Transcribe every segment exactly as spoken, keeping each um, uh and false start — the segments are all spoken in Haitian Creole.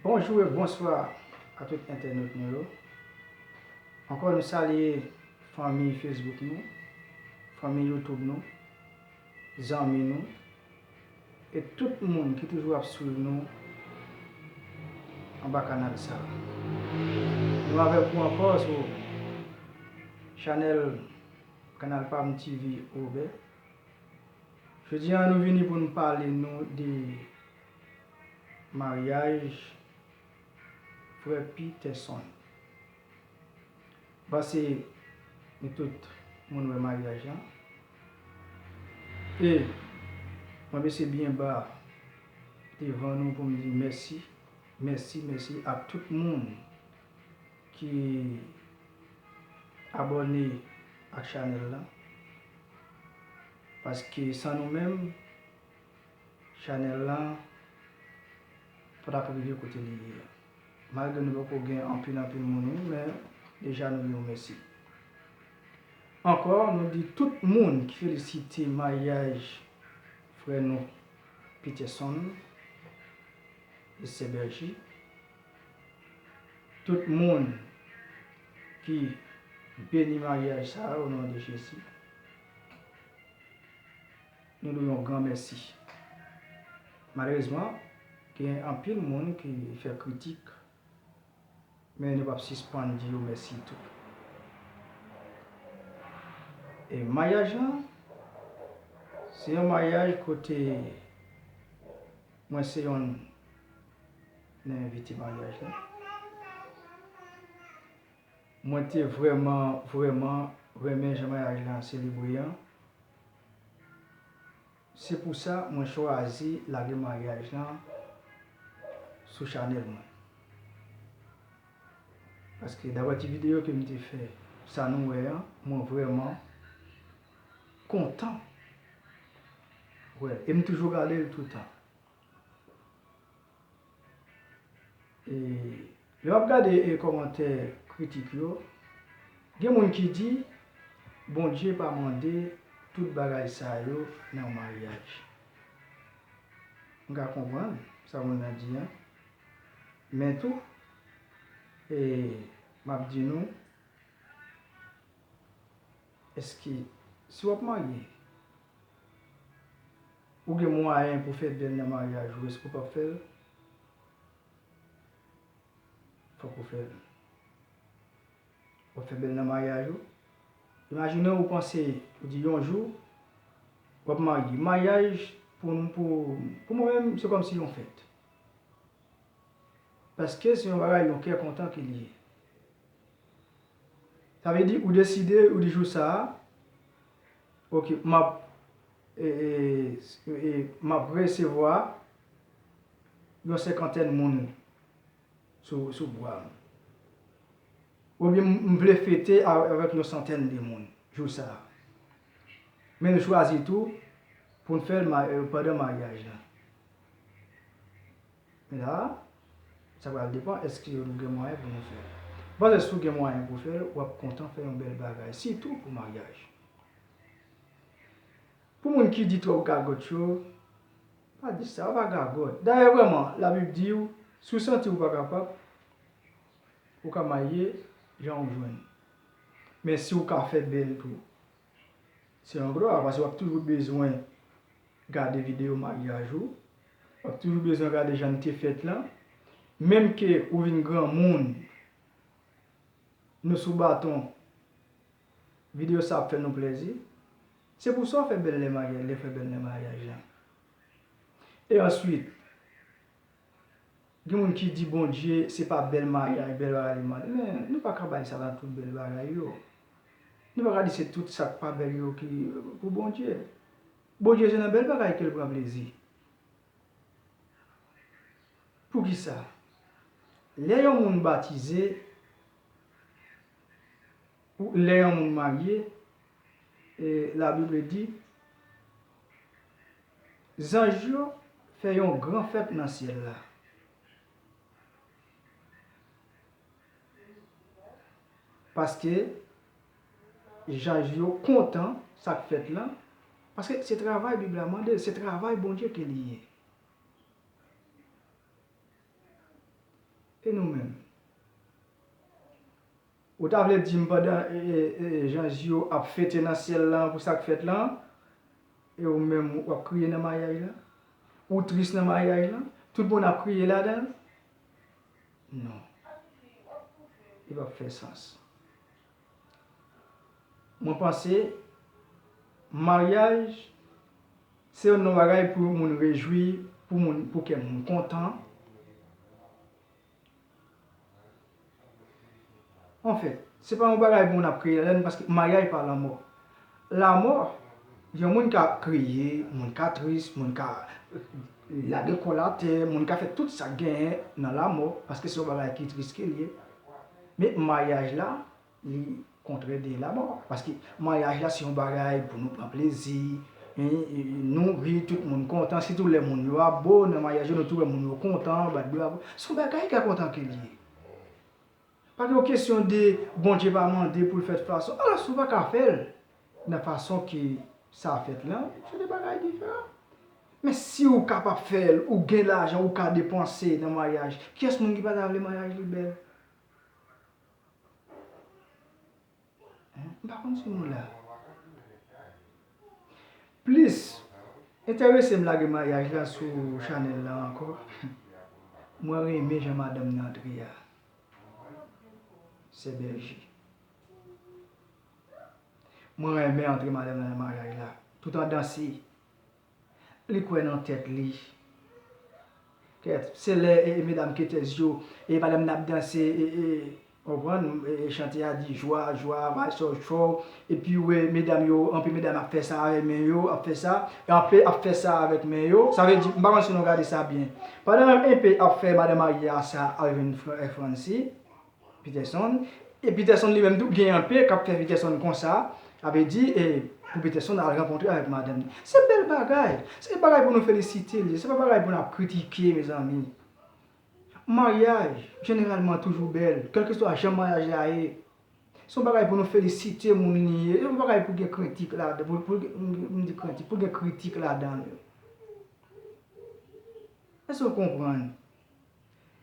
Bonjou e bonswa a tout entènot nou yo. Ankò nou salye fanmi Facebook nou, fanmi YouTube nou, zanmi nou, e tout moun ki toujou ap swiv nou anba kanal sa a. Nou avèk ou ankò sou chanèl Kanal Pam T V Wobè. Jodi a nou vini pou nou pale nou de maryaj frè Peterson. M panse nou tout moun wè maryaj lan. E mwen bese byen ba devan nou pou m di mèsi, mèsi, mèsi ak tout moun ki abòne ak chanèl lan. Paske san nou menm, chanèl lan pa t ap rive kote li ye a. Malgre nou poko gen anpil, anpil moun, wi, men deja nou di w mèsi. Ankò, nou di tout moun ki felisite maryaj frè nou Peterson e sè Bergy. Tout moun ki beni maryaj sa a, o non de Jezi, nou di w yon gran mèsi. Malerezman, gen anpil moun ki fè kritik, men nou p ap sispann di yo mèsi tou. E maryaj lan, se yon maryaj kote mwen se yonn nan envite maryaj lan. Mwen te vrèman, vrèman renmen jan maryaj lan selebre an. Se pou sa mwen chwazi lage maryaj lan sou chanèl mwen. Paske daprè ti videyo ke m te fè, sa nou wè an, mwen vrèman kontan. Wè, e m toujou gade l toutan. E lè w ap gade e kòmantè kritik yo, gen moun ki di Bondye pa mande tout bagay sa yo nan yon maryaj. M ka konprann sa moun nan di an. Men tou, e, m ap di nou, èske si w ap marye, ou gen mwayen pou fè bèl nan maryaj ou, èske w p ap fè l? Fòk ou fè l. W ap fè bèl nan maryaj ou. Imajine w panse, ou di yon jou, w ap marye. Maryaj, pou, pou, pou mwen menm, se kòmsi yon fèt. Paske se yon bagay, yon kè kontan ke li ye. Sa vle di, ou deside, ou di jou sa a, oke, m ap, e, e, e, m ap resevwa yon senkantèn moun sou, sou bwa m. Oubyen m, m vle fete a, avèk yon santèn de moun jou sa a. Men nou chwazi tou pou n fè l ma-, e, pandan maryaj lan. Men la, sa pral depann èske nou gen mwayen pou nou fè l. M panse si w gen mwayen pou fè l, w ap kontan fè yon bèl bagay, sitou pou maryaj. Pou moun ki di twòp gagòt yo, pa di sa, pa gagòt. Dayè, vrèman, Labib di w, si w santi w pa kapab, ou ka marye jan w jwenn. Men si w ka fè bèl tou, se yon glwa, paske w ap toujou bezwen gade videyo maryaj ou, w ap toujou bezwen gade jan n te fèt lan. Menm ke ou vin granmoun, nou sou baton, videyo sa ap fè nou plèzi. Se pou sa w fè bèl lè maryaj, lè fè bèl lè maryaj lan. E answit, gen moun ki di Bondye se pa bèl maryaj, bèl bagay li mande. Men nou pa ka bay sa nan tout bèl bagay yo. Nou pa ka di se tout sa k pa bèl yo ki pou Bondye. Bondye se nan bèl bagay ke l pran plezi. Poukisa? Lè yon moun batize, ou lè yon moun marye, e, Labib di, zanj yo fè yon gran fèt nan syèl la. Paske zanj yo kontan sa k fèt lan, paske se travay Bib la mande, se travay Bondye ke li ye. E nou menm? Ou ta vle di m pandan e, e, e, zanj yo ap fete nan syèl lan pou sa k fèt lan, e ou menm w ap kriye nan maryaj la? Ou tris nan maryaj lan? Tout moun ap kriye ladan l? Non. Li p ap fè sans. Mwen panse, maryaj, se youn nan bagay pou moun rejwi, pou moun, pou kè moun kontan. Anfèt, se pa yon bagay pou moun ap kriye ladan l, paske maryaj pa lanmò. Lanmò, yon moun ka kriye, moun ka tris, moun ka lage kò l atè, moun ka fè tout sa k genyen nan lanmò, paske se yon bagay ki tris ke l ye. Men maryaj la, li kontrè de lanmò. Paske maryaj la se yon bagay pou nou pran plezi, e, e, nou ri, tout moun kontan, sitou lè moun yo ap bo nan maryaj yo, nou tou wè moun yo kontan, bat bravo. Se yon bagay ki enpòtan ke l ye. Pa gen yon kesyon de Bondye pa mande pou l fèt fason, alòs ou pa ka fè l nan fason ke sa fèt lan, se de bagay diferan. Men si ou kapab fè l, ou gen lajan, ou ka depanse nan maryaj, kiyès moun ki pa ta vle maryaj li bèl? Hein? M pa konn si nou la. Plis enterese m lage maryaj la sou chanèl la ankò. Mwen renmen jan madanm nan antre a. Sè Bèje. Mwen renmen antre madanm nan nan maryaj la. Tout an danse. Li kwè nan tèt li. Kèt, se lè, e, e, medam ketèz yo, e, madanm nan ap danse, e, e, w konprann, e, e, chante a di, joie, joie, va, so, so, epi w wè medam yo, anpil medam ap fè sa avèk men yo, ap fè sa, e anpil ap fè sa avèk men yo. Sa vle di, m pa konn si nou gade sa byen. Pandan enpe ap fè madanm marye a sa, Alvin Fr-, Francis, Peterson. E Peterson li menm tou gen enpe k ap fè Peterson konsa. Sa vle di, e, pou Peterson al rankontre avèk madanm li. Se bèl bagay. Se bagay pou nou felisite li. Se pa bagay pou n ap kritike, mezanmi. Maryaj, jeneralman, toujou bèl, kèlkeswa jan maryaj la ye. Se yon bagay pou nou felisite moun li ye. Se yon bagay pou gen kritik ladan, pou, pou, m di kritik, pou gen kritik ladan l. Èske w konprann?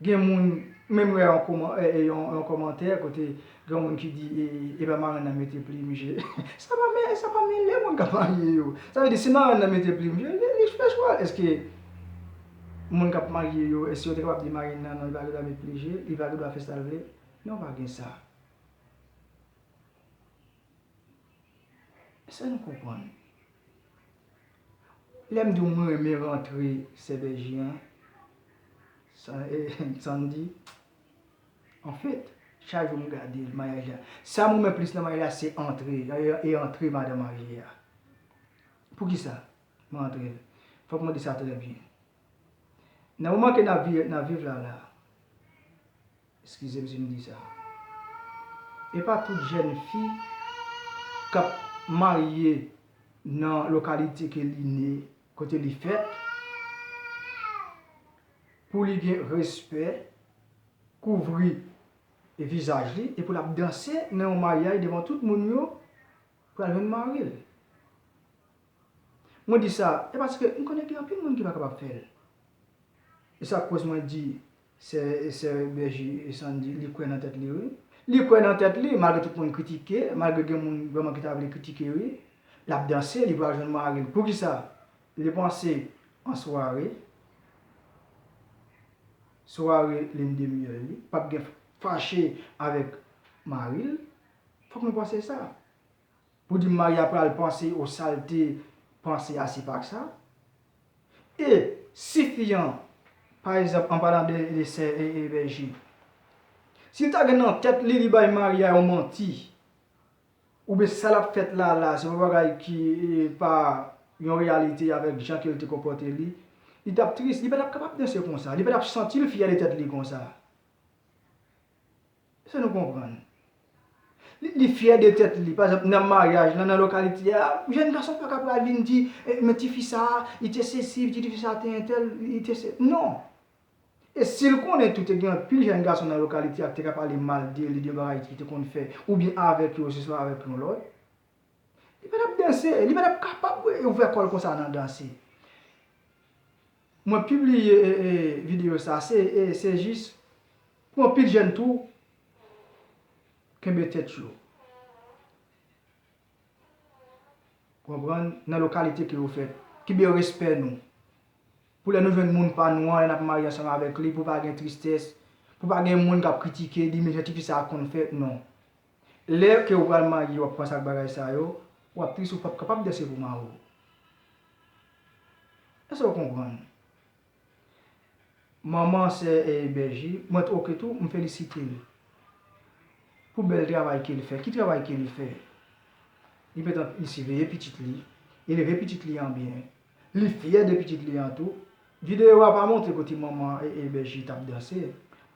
Gen moun, menm wè yon kòman-, e, e, yon, yon kòmantè kote gen moun ki di, e, e pa marenn nan mete plim je. Sa pa men, sa pa men lè moun k ap marye yo. Sa vle di, si marenn nan mete plim je, li, li fè chwa l. Èske moun k ap marye yo, èske yo te kapab di marenn nan, non, li pa gen dwa met plim je, li pa gen dwa fè sa l vle? Non, pa gen sa. Èske nou konprann? Lè m di w mwen renmen rantre Sè Bèje an, Sa-, e, Sandy, anfèt, chak jou m gade l, maryaj la. Sa m renmen plis nan maryaj la, se antre, e, e antre madanm marye a. Poukisa m rantre l? Fòk mwen di sa trè byen. Nan moman ke n ap vi-, n ap viv la, la, eskize m si m di sa. E pa tout jèn fi k ap marye nan lokalite ke li ne, kote li fèt, pou li gen respè, kouvri vizaj li, epi l ap danse nan yon maryaj devan tout moun yo, pral jwenn mari l. Mwen di sa, e paske m konnen gen anpil moun ki pa kapab fè l. E sa k koz mwen di, sè, sè Bèje Sandy, li kwè nan tèt li, wi. Li kwè nan tèt li, malgre tout moun kritike, malgre gen moun vrèman ki ta vle kritike, wi. L ap danse, li pral jwenn mari l. Poukisa? Li panse an sware, sware lune de miel li, p ap gen fache avèk mari l. Fòk nou panse sa. Pou di m mari a pral panse o sa l te panse a, se pa sa. E si fi an, pa egzanp, an palan de, de sè e, e Bèje, si l ta gen nan tèt li, li bay mari a yon manti, oubyen sa l ap fèt la, la, se yon bagay ki, e, pa yon reyalite avèk jan ke l te konpòte li, li t ap tris, li pa t ap kapab danse konsa, li pa t ap santi l fyè de tèt li konsa. Èske nou konprann? Li, li fyè de tèt li. Pa egzanp, nan maryaj lan, nan lokalite a, jèn gason pa ka pral vin di, e, men tifi sa a, li te sesi, tifi sa a te entèl, li te se, non. E si l konnen tou, te gen anpil jèn gason nan lokalite a ki te ka pale mal de li, de bagay ki te konn fè, oubyen avèk yo, osiswa avèk yon lòt, li pa t ap danse, li pa t ap kapab ouvè kò l konsa nan danse. Mwen pibliye, e, e, videyo sa, se, e, se jis Pou anpil jèn tou, kenbe tèt yo. Konprann? Nan lokalite ke yo fèt. Kenbe respè nou. Pou lè nou jwenn moun pa nou an, lè n ap marye ansanm avèk li, pou pa gen tristès, pou pa gen moun k ap kritike, di, "Men jan tifi sa a konn fè." Non. Lè ke w pral marye, w ap panse ak bagay sa yo, w ap tris, ou p ap kapab danse pou mari w. Èske w konprann? Manman sè e Bèji, mwen t oke tou, m felisite l pou bèl travay ke l fè. Ki travay ke l fè? Li gentan, li siveye pitit li, eleve pitit li an byen. Li fyè de pitit li an tou. Videyo a pa montre kote manman e, e Bèji t ap danse.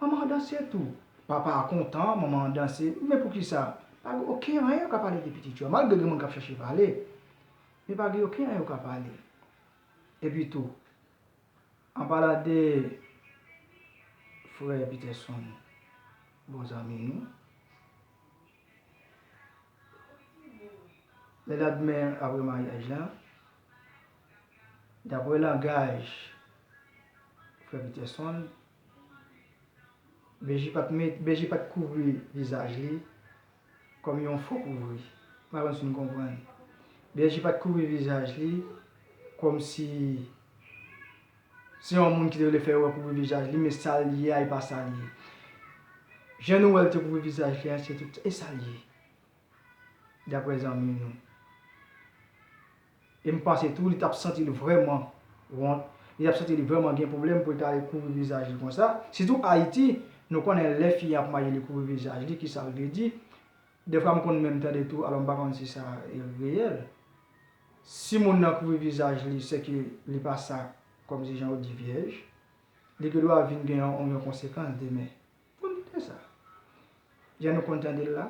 Manman an danse tou. Papa a kontan, manman an danse. Men poukisa? Pa gen okenn anyen yo ka pale de pitit yo. Malgre gen moun k ap chache pale, men pa gen okenn anyen yo ka pale. Epi tou, an palan de frè Peterson, bon zanmi nou, lelandmen apre maryaj la, daprè langaj frè Peterson, Bèji pa t met, Bèji pa t kouvri vizaj li kòm yon fo kouvri. M pa konn si n konprann. Bèji pa t kouvri vizaj li kòmsi se yon moun ki te vle fè yo wè kouvri vizaj li, men sa l ye a, e pa sa l ye. Jan nou wè l te kouvri vizaj li a, se tout, e sa l ye. Daprè zanmi nou. E m panse tou, li t ap santi l vrèman wont, li t ap santi li vrèman gen pwoblèm pou l ta al kouvri vizaj li konsa. Sitou Ayiti, nou konnen lè fi an ap marye, li kouvri vizaj li, kisa l vle di. Defwa, m konn menm tande tou, alò m pa konn si sa reyèl. Si moun nan kouvri vizaj li, sèke li pa sa, kòmsi jan yo di vyèj, li gen dwa vin gen yon, yon konsekans demen. Pou nou te sa. Jan nou konn tande l la,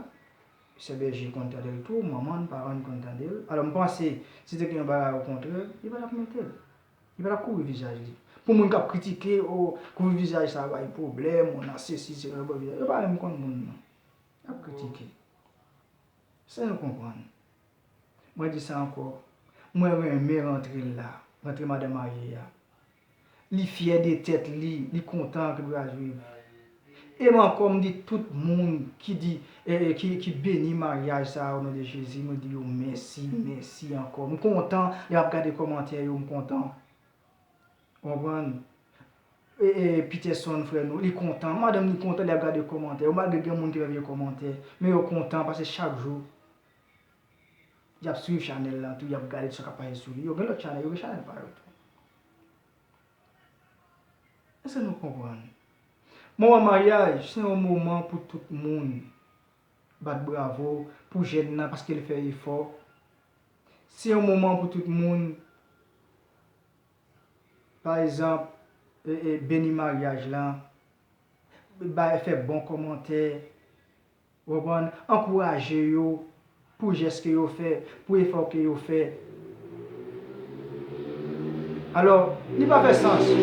sè Bèji konn tande l tou, manman n, paran n konn tande l. Alò, m panse, si te gen yon bagay okontrè, li pa t ap mete l. Li pa t ap kouvri vizaj li. Pou moun k ap kritike, o, kouvri vizaj sa bay pwoblèm, ou nan sesi, se yon bon vizaj. Yo pa menm konn moun nan. Y ap kritike. Sa nou konprann. Mwen di sa ankò. Mwen renmen rantre l la, rantre madanm marye a. Li fyè de tèt li, li kontan ke l pral viv. E m ankò, m di tout moun ki di, e, e, ki, ki beni maryaj sa a, o non de Jezi, mwen di yo mèsi, mèsi ankò. M kontan, lè m ap gade kòmantè yo, m kontan. Ou konprann? E, e, Peterson, frè nou, li kontan. Madanm li kontan, lè l ap gade kòmantè yo. Malgre gen moun ki pa vle kòmantè, men yo kontan, paske chak jou, y ap swiv chanèl la tou, y ap gade tout sa k ap pase sou li. Yo gen lòt chanèl, yo gen chanèl pa yo tou. Èske nou konprann? Moman maryaj, se yon moman pou tout moun bat bravo pou jèn nan paske l fè efò. Se yon moman pou tout moun, pa egzanp, e, e, beni maryaj la, bay, fè bon kòmantè, ou konprann, ankouraje yo pou jès ke yo fè, pou efò ke yo fè. Alò, li pa fè sans.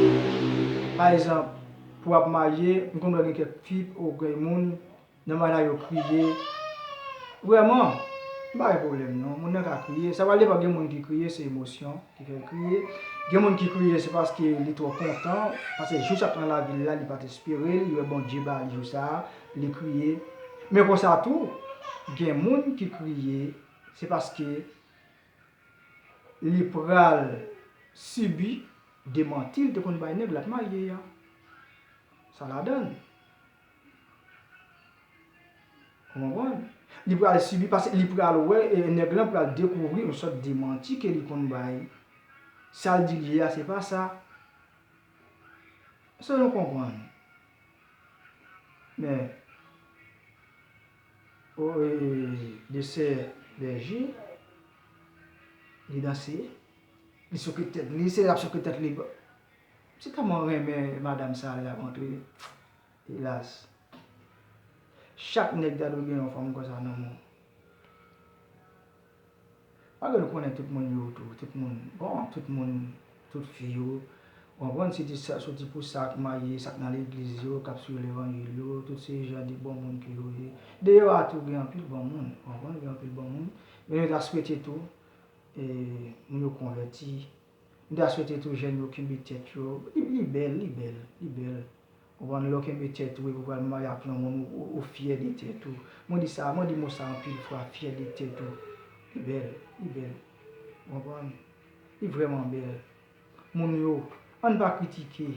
Pa egzanp, pou w ap marye, m konn wè gen kèk fi, ou gen moun, nan maryaj la yo kriye. Vrèman, m pa gen pwoblèm non. Moun nan ka kriye. Sa pral depann, gen moun ki kriye, se emosyon ki fè l kriye. Gen moun ki kriye, se paske li twò kontan, paske jou sa k nan lavi l la, li pa t espere l, li wè Bondye ba li jou sa a, li kriye. Men konsa tou, gen moun ki kriye, se paske li pral sibi demanti l te konn bay nèg l ap marye a. Sa ladan l. Ou konprann? Li pral sibi, paske li pral wè, e, nèg lan pral dekouvri yon sòt demanti ke li konn bay. Sa l di l ye a, se pa sa. Èske nou konprann? Men, o, e, de sè Bèji, li danse, li souke tèt li, se l ap souke tèt li. M si tèlman renmen madanm sa a, lè l ap antre. Elas. Chak nèg ta dwe gen yon fanm konsa nan men w. Malgre nou konnen tout moun yo tou, tout moun, bon, tout moun, tout fi yo, ou konprann, soti sa, soti pou sa k marye, sa k nan legliz yo, k ap swiv levanjil yo, tout se jan de bon moun ke yo ye. Deyò a tou gen anpil bon moun, ou konprann, gen anpil bon moun. Men nou ta swete tou, e, moun yo konvèti. M ta swete tou jèn yo kenbe tèt yo. Li, li bèl, li bèl, li bèl. Ou konprann, lè w kenbe tèt ou epi w pral marye ak yon moun, ou, ou, ou fyè de tèt ou. Mwen di sa, mwen di mo sa anpil fwa, fyè de tèt ou. Li bèl, li bèl. Ou konprann? Li vrèman bèl. Moun yo, ann pa kritike.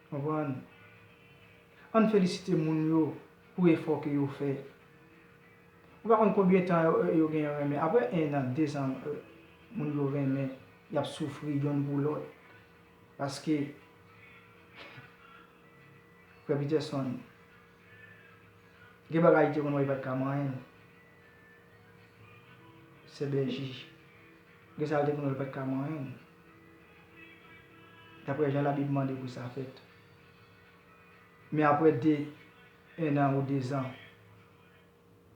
Konprann? Ann felisite moun yo pou efò ke yo fè. Ou pa konn konbyen tan yo, yo gen yo renmen. Apre en an, de zan, moun yo renmen, y ap soufri yonn pou lòt. Paske, frè Peterson, gen bagay li te konn wè li pa t ka manyen l. Sè Bèji, gen sa l te konn wè l pa t ka manyen l. Daprè jan Labib mande pou sa fèt. Men apre de, en an ou de zan,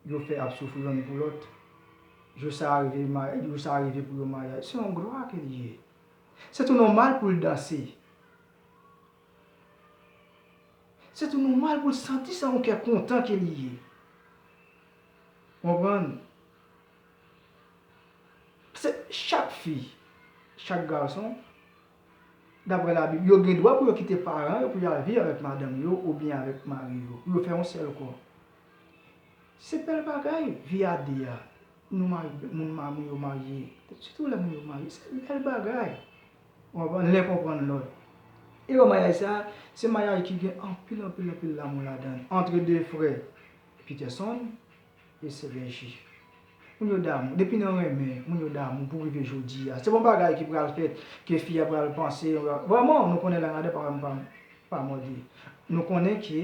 yo fè ap soufri yonn pou lòt. Jou sa a rive, ma-, jou sa a rive pou yo maryaj. Se yon glwa ke li ye. Se tou nòmal pou l danse. Se tou nòmal pou l santi sa yon kè kontan ke li ye. Konprann? Se chak fi, chak gason, daprè Labib, yo gen dwa pou yo kite paran yo pou y al viv avèk madanm yo oubyen avèk mari yo, pou yo fè yon sèl kò. Se bèl bagay, vi a de a. Nou marye, moun ma-, moun yo marye, sitou lè moun yo marye, se bèl bagay. Ou konprann? Len konprann lòt. E yon maryaj sa, se maryaj ki gen anpil, anpil, anpil lanmou ladan l. Antre de frè Peterson, e se Regi. Moun yo damou. Depi nan renmen, moun yo damou pou rive jodi a. Se pa yon bagay ki pral fèt, ke fi a pral panse. Vrèman, nou konnen la madan pa, pa, pa mòde. Nou konnen ke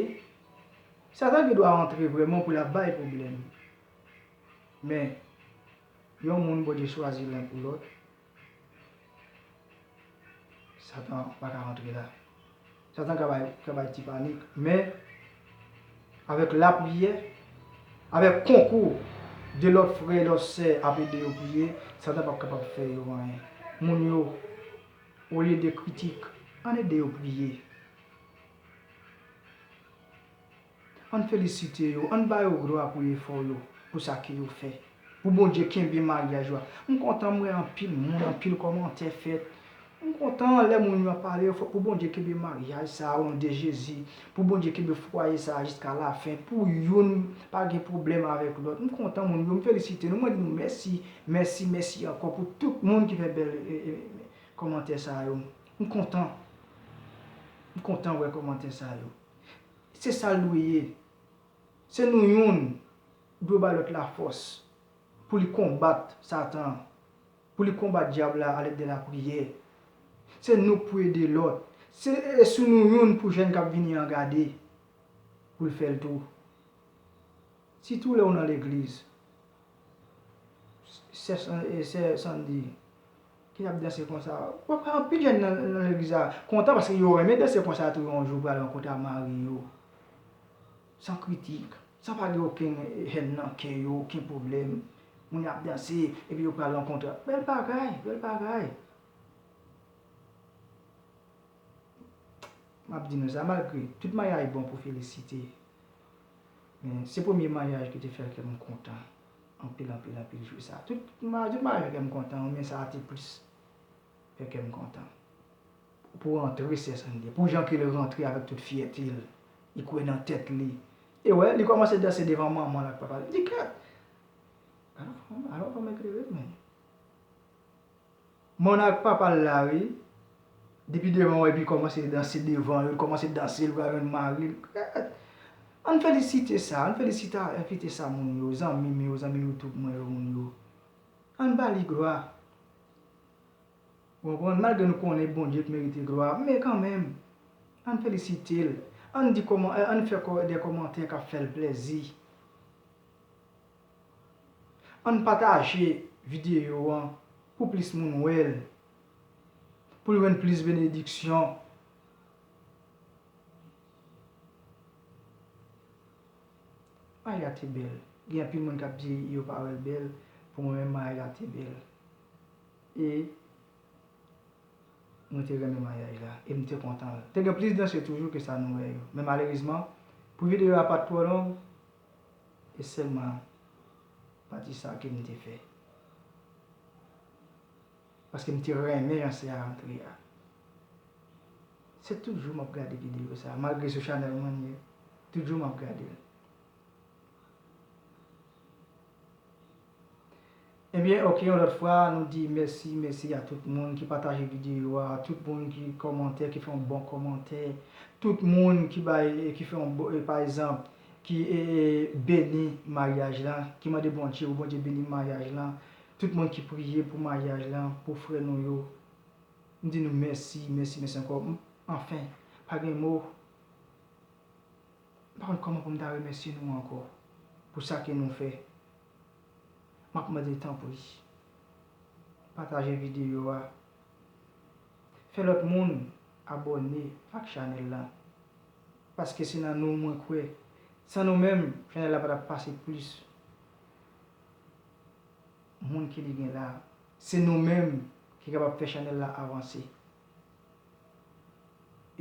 Satan gen dwa antre vrèman pou l ap bay pwoblèm. Men, yon moun Bondye chwazi len pou lòt, Satan pa ka rantre la. Satan ka bay, ka bay ti panik. Men, avèk lapriyè, avèk konkou de lòt frè, lòt sè ap ede yo priye, Satan p ap kapab fè yo anyen. Moun yo, olye de kritik, ann ede yo priye. Ann felisite yo, ann ba yo glwa pou efò yo, pou sa ke yo fè. Pou Bondye kenbe maryaj yo a. M kontan m wè anpil moun, anpil kòmantè fèt. M kontan lè moun yo ap pale yo fò pou Bondye kenbe maryaj sa a, o non de Jezi. Pou Bondye kenbe fwaye sa a jiska lafen. Pou youn pa gen pwoblèm avèk lòt. M kontan moun yo, m felisite nou. Mwen di nou mèsi, mèsi, mèsi ankò pou tout moun ki fè bèl, e, e, kòmantè sa yo. M kontan. M kontan wè kòmantè sa yo. Se sa l dwe ye. Se nou youn dwe bay lòt lafòs pou li konbat Satan, pou li konbat dyab la alèd de lapriyè. Se nou k pou ede lòt. Se, e sou nou youn pou jèn k ap vini an gade, pou l fè l tou. Sitou lè w nan legliz. Sè San-, e, sè Sandy, ki ap danse konsa. W ap wè anpil jèn nan, nan legliz la kontan paske yo renmen danse konsa tou yon jou pral rankontre ak mari yo. San kritik, san pa gen okenn hèn nan kè yo, okenn pwoblèm. Moun yo ap danse, epi yo pral rankontre. Bèl bagay, bèl bagay. M ap di nou sa, malgre tout maryaj bon pou felisite, men se premye maryaj ki te fè kè m kontan anpil, anpil, anpil jou sa. Tout ma-, tout maryaj fè kè m kontan, men sa a te plis fè kè m kontan. Pou rantre sè Sandy, pou jan ke l rantre avèk tout fyète l, li kwè nan tèt li. E wè, li kòmanse danse devan manman l ak papa l. Li kèt! I don't, I don't make it with me. Mòn ak papa l la, wi. Depi devan w, epi kòmanse danse devan yo, kòmanse danse, l pral jwenn mari l. Ann felisite sa, ann felisite, envite sa moun yo, zanmi m yo, zanmi YouTube mwen yo, moun yo. Ann ba li glwa. Ou konprann? Malgre nou konnen Bondye k merite glwa, men kanmenm, ann felisite l. Ann di kòman, ann fè kò-, de kòmantè k ap fè l plèzi. Ann pataje videyo an pou plis moun wè l, pou l jwenn plis benediksyon. Maryaj la te bèl. Gen anpil moun k ap di yo pa wè l bèl. Pou mwen menm, maryaj la te bèl. E mwen te renmen maryaj la. E m te kontan. Te gen plis dansè toujou ke sa nou wè yo. Men malerezman, pou videyo a pa t twò long, e sèlman pati sa ke m te fè. Paske m te renmen jan sè a rantre a. Se toujou m ap gade videyo sa, malgre sou chanèl mwen l ye, toujou m ap gade l. Ebyen, oke, yon lòt fwa, nou di mèsi, mèsi a tout moun ki pataje videyo a, tout moun ki kòmante, ki fè yon bon kòmantè, tout moun ki bay, ki fè yon bon, e, pa egzanp, ki, e, e, beni maryaj la, ki mande Bondye pou Bondye beni maryaj la, tout moun ki priye pou maryaj la, pou frè nou yo. M di nou mèsi, mèsi, mèsi ankò. M, anfen, pa gen mo. M pa konn kòman pou m ta remèsye nou ankò pou sa ke nou fè. M ap mande tanpri, pataje videyo a. Fè lòt moun abòne ak chanèl la. Paske se nan nou mwen kwè. San nou menm, chanèl la pa t ap pase plis moun ke li gen la. Se nou menm ki kapab fè chanèl la avanse.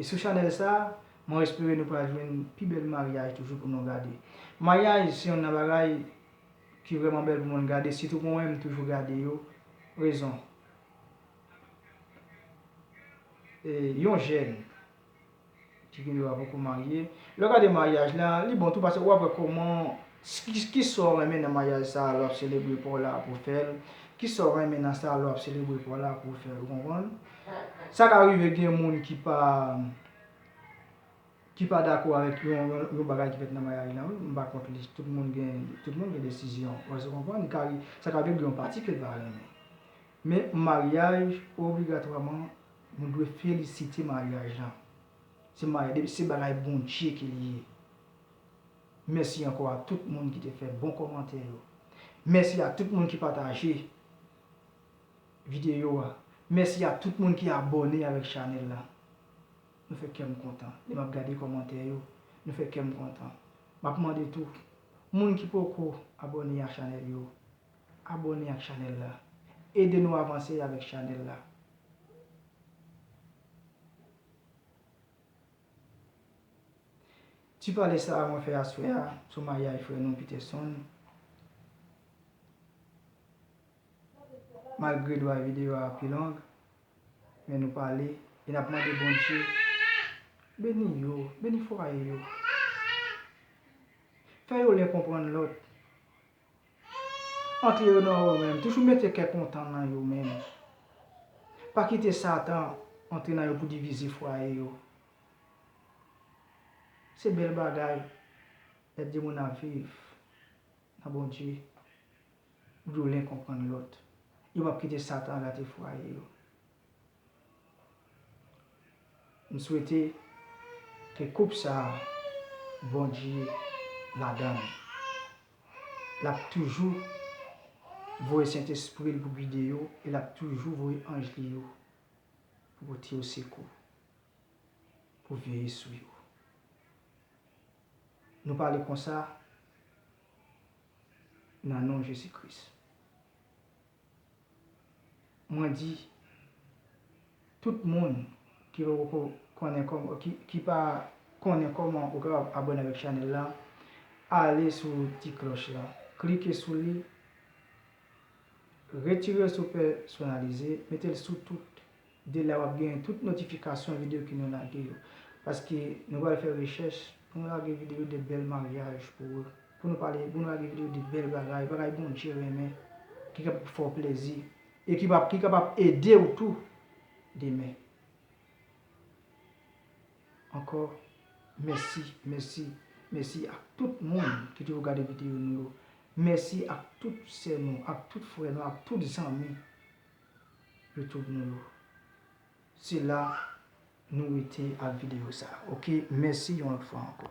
E sou chanèl sa, mwen espere nou pral jwenn pi bèl maryaj toujou pou nou gade. Maryaj se youn nan bagay ki vrèman bèl pou moun gade, sitou pou mwen, m toujou gade yo. Rezon. E, yon jèn ki gen dwa poko marye. Lè w gade maryaj la, li bon tou paske w ap wè kòman, ki, ki sa w renmen nan maryaj sa a lè w ap selebre pa w la pou w fè l, ki sa w renmen nan sa a lè w ap selebre pa w la pou w fè l, ou konprann? Sa ka rive gen moun ki pa, ki pa dakò avèk yon, yon, yon bagay ki fèt nan maryaj la, wi, m pa kont li, tout moun gen, tout moun gen desizyon, ou konprann? Li ka ri-, sa ka rive gen yon pati ke l pa renmen. Men maryaj, obligatwaman, nou dwe felisite maryaj la. Se maryaj, se bagay Bondye ke li ye. Mèsi ankò a tout moun ki te fè bon kòmantè yo. Mèsi a tout moun ki pataje videyo a. Mèsi a tout moun ki abòne avèk chanèl la. Nou fè kè m kontan. Lè m ap gade kòmantè yo, nou fè kè m kontan. M ap mande tou, moun ki poko abòne ak chanèl yo, abòne ak chanèl la. Ede nou avanse avèk chanèl la. Ti pale sa a mwen fè aswè a sou maryaj frè nou Peterson. Malgre dwa videyo a pi long, men nou pale e n ap mande Bondye beni yo, beni fwaye yo. Fè yo len konprann lòt. Antre yo nan yo menm. Toujou mete kè kontan nan yo menm. Pa kite Satan antre nan yo pou divize fwaye yo. Se bèl bagay lè de moun ap viv nan Bondye, yo len konprann lòt. Yo p ap kite Satan gate fwaye yo. M swete ke koup sa a, Bondye ladan l. L ap toujou voye Sentespri l pou gide yo e l ap toujou voye anj li yo pou pote yo sekou, pou veye sou yo. Nou pale konsa nan non Jezi Kris. Mwen di, tout moun ki poko konnen kòman, ki, ki pa konnen kòman ou kapab abòne avèk chanèl la, ale sou ti klòch la, klike sou li, retire l sou pèsonalize, mete l sou tout. De la w ap genyen tout notifikasyon videyo ke nou lage yo. Paske nou pral fè rechèch pou nou lage videyo de bèl maryaj pou ou. Pou nou pale, pou nou lage videyo de bèl bagay, bagay Bondye renmen, ki kapab fè w plezi, e ki pa, ki kapab ede w tou demen. Ankò, mèsi, mèsi, mèsi ak tout moun ki toujou gade videyo nou yo. Mèsi ak tout sè nou, ak tout frè nou, ak tout zanmi YouTube nou yo. Se la nou rete ak videyo sa a. Oke, mèsi yon lòt fwa ankò.